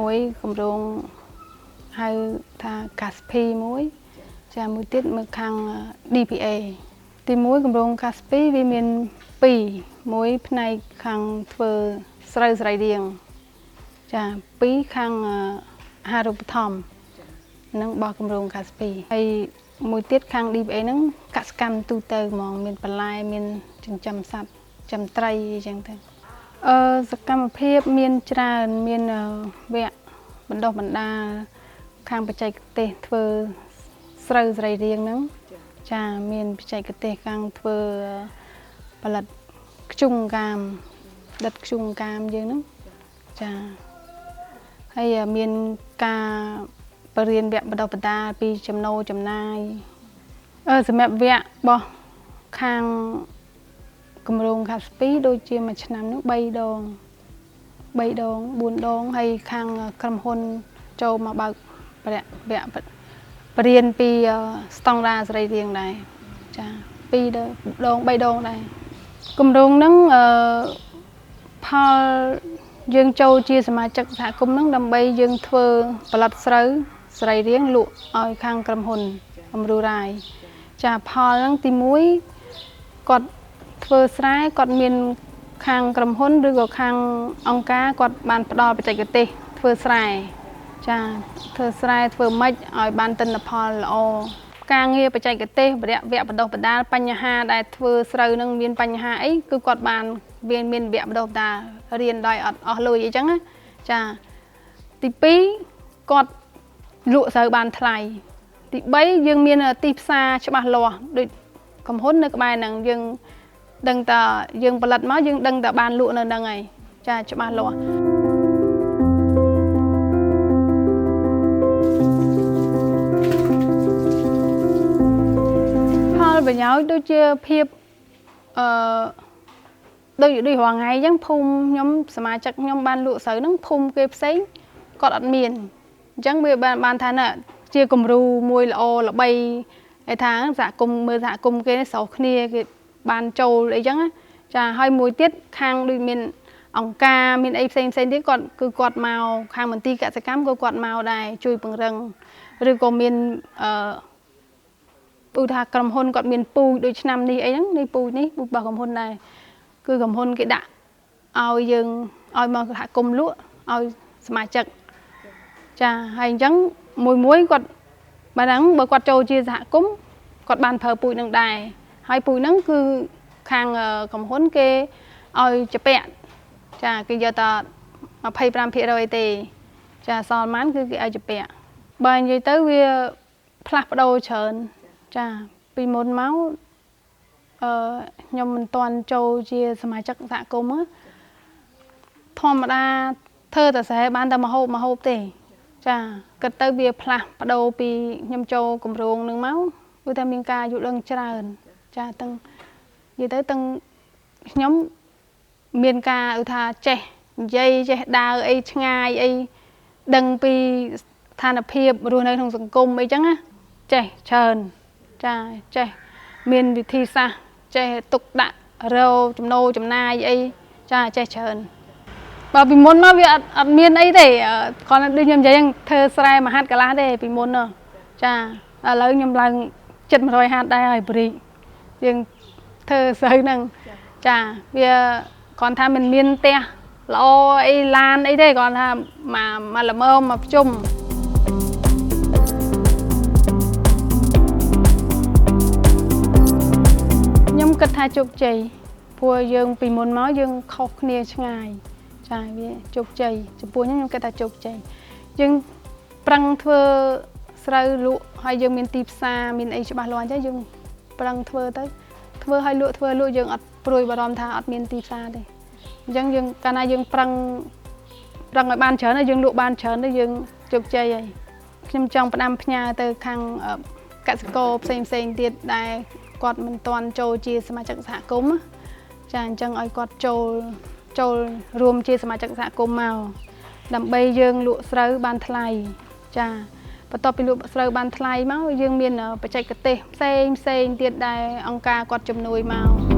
មួយគម្រោងហៅថា CASP មួយចាមួយទៀតមើលខាង DPA ទី1គម្រោង CASP វាមាន2មួយផ្នែកខាងធ្វើស្រូវសរីរាង្គចា2ខាងអាហារូបត្ថម្ភនឹងរបស់គម្រោង CASP ហើយមួយទៀតខាង DPA ហ្នឹងកសិកម្មទូទៅហ្មងមានបន្លែមានចិញ្ចឹមសត្វចិញ្ចឹមត្រីអញ្ចឹងទៅសកម្មភាពមានច្រើនមានវគ្គបណ្ដុះបណ្ដាលខាងបច្ចេកទេសធ្វើស្រូវសរីរាង្គហ្នឹងចាមានបច្ចេកទេសខាងធ្វើផលិតខ្ជុងកាមដិតខ្ជុងកាមយើងហ្នឹងចាហើយមានការបរៀនវគ្គបណ្ដុះបណ្ដាលពីចំណូលចំណាយសម្រាប់វគ្គរបស់ខាងគម្រោង CASP ដូចជាមួយឆ្នាំនោះ3ដង3ដង4ដងហើយខាងក្រុមហ៊ុនចូលមកបើកវគ្គបរៀនពីស្តង់ដារសរីរាង្គដែរចា2ដង3ដងដែរគម្រោងហ្នឹងផលយើងចូលជាសមាជិកសហគមន៍ហ្នឹងដើម្បីយើងធ្វើផលិតស្រូវសរីរាង្គលក់ឲ្យខាងក្រុមហ៊ុនអំរូរ៉ាយចាផលហ្នឹងទី1គាត់ធ្វើស្រែគាត់មានខាងក្រុមហ៊ុនឬក៏ខាងអង្គការគាត់បានផ្ដល់បច្ចេកទេសធ្វើស្រែចាធ្វើស្រែធ្វើម៉េចឲ្យបានទិន្នផលល្អការងារបច្ចេកទេសវគ្គបណ្ដុះបណ្ដាលបញ្ហាដែលធ្វើស្រូវនឹងមានបញ្ហាអីគឺគាត់បានមានវគ្គបណ្ដុះបណ្ដាលរៀនដោយអត់អស់លុយអីចឹងណាចាទី2គាត់លក់ស្រូវបានថ្លៃទី3យើងមានទីផ្សារច្បាស់លាស់ដូចក្រុមហ៊ុននៅក្បែរហ្នឹងយើងដឹងតែយើងផលិតមកយើងដឹងតែបានលក់នៅហ្នឹងហើយចាច្បាស់លាស់ផលប្រយោជន៍ដូចជាភាពដូចរាល់ថ្ងៃអញ្ចឹងភូមិខ្ញុំសមាជិកខ្ញុំបានលក់ស្រូវហ្នឹងភូមិគេផ្សេងគាត់អត់មានអញ្ចឹងវាបានថាណាជាគំរូមួយល្អល្បីគេថាសហគមន៍មើលសហគមន៍គេស្រុះគ្នាគេបានចូលអីចឹងណាចាហើយមួយទៀតខាងដូចមានអង្គការមានអីផ្សេងផ្សេងទៀតគាត់គឺគាត់មកខាងមន្ទីរកសិកម្មក៏គាត់មកដែរជួយពង្រឹងឬក៏មានឧទាហរណ៍ក្រុមហ៊ុនគាត់មានពូជដូចឆ្នាំនេះអីហ្នឹងនេះពូជនេះពូជរបស់ក្រុមហ៊ុនដែរគឺក្រុមហ៊ុនគេដាក់ឲ្យយើងឲ្យមកសហគមន៍លក់ឲ្យសមាជិកចាហើយអញ្ចឹងមួយគាត់បើហ្នឹងបើគាត់ចូលជាសហគមន៍គាត់បានប្រើពូជនឹងដែរហើយពូជហ្នឹងគឺខាងក្រុមហ៊ុនគេឲ្យជពាក់ចាគេយកតែ25%ទេចាសល់ម៉ានគឺគេឲ្យជពាក់បើនិយាយទៅវាផ្លាស់ប្ដូរច្រើនចាពីមុនមកខ្ញុំមិនទាន់ចូលជាសមាជិកសហគមន៍ធម្មតាធ្វើតែស្រែបានតែមហូបទេចាគិតទៅវាផ្លាស់ប្ដូរពីខ្ញុំចូលគម្រោងនឹងមកគឺថាមានការយល់ដឹងច្រើនចាទាំងនិយាយទៅទាំងខ្ញុំមានការឧថាចេះនិយាយចេះដើរអីឆ្ងាយអីដឹងពីស្ថានភាពរស់នៅក្នុងសង្គមអីចឹងណាចេះច្រើនចាចេះមានវិធីសាស្ត្រចេះទុកដាក់រកចំណូលចំណាយអីចាចេះច្រើនបើពីមុនមកវាអត់មានអីទេគ្រាន់តែដូចខ្ញុំនិយាយហ្នឹងធ្វើស្រែមួយហាត់កន្លះទេពីមុននោះចាឥឡូវខ្ញុំឡើងជិត100ហាត់ដែរហើយព្រីកយើងធ្វើស្រូវហ្នឹងចាវាគ្រាន់ថាមិនមានផ្ទះល្អអីឡានអីទេគ្រាន់ថាមកល្មមមកប្រជុំខ្ញុំគិតថាជោគជ័យព្រោះយើងពីមុនមកយើងខុសគ្នាឆ្ងាយចាវាជោគជ័យចំពោះខ្ញុំគិតថាជោគជ័យយើងប្រឹងធ្វើស្រូវលក់ហើយយើងមានទីផ្សារមានអីច្បាស់លាស់អញ្ចឹងយើងប្រឹងធ្វើទៅធ្វើឲ្យលក់ធ្វើលក់យើងអត់ព្រួយបារម្ភថាអត់មានទីផ្សារទេអញ្ចឹងយើងកាលណាយើងប្រឹងឲ្យបានច្រើនហើយយើងលក់បានច្រើនទៅយើងជោគជ័យហើយខ្ញុំចង់ផ្ដាំផ្ញើទៅខាងកសិករផ្សេងទៀតដែលគាត់មិនទាន់ចូលជាសមាជិកសហគមន៍ចាអញ្ចឹងឲ្យគាត់ចូលរួមជាសមាជិកសហគមន៍មកដើម្បីយើងលក់ស្រូវបានថ្លៃចាបន្ទាប់ពីលក់ស្រូវបានថ្លៃមកយើងមានបច្ចេកទេសផ្សេងទៀតដែលអង្គការគាត់ជំនួយមក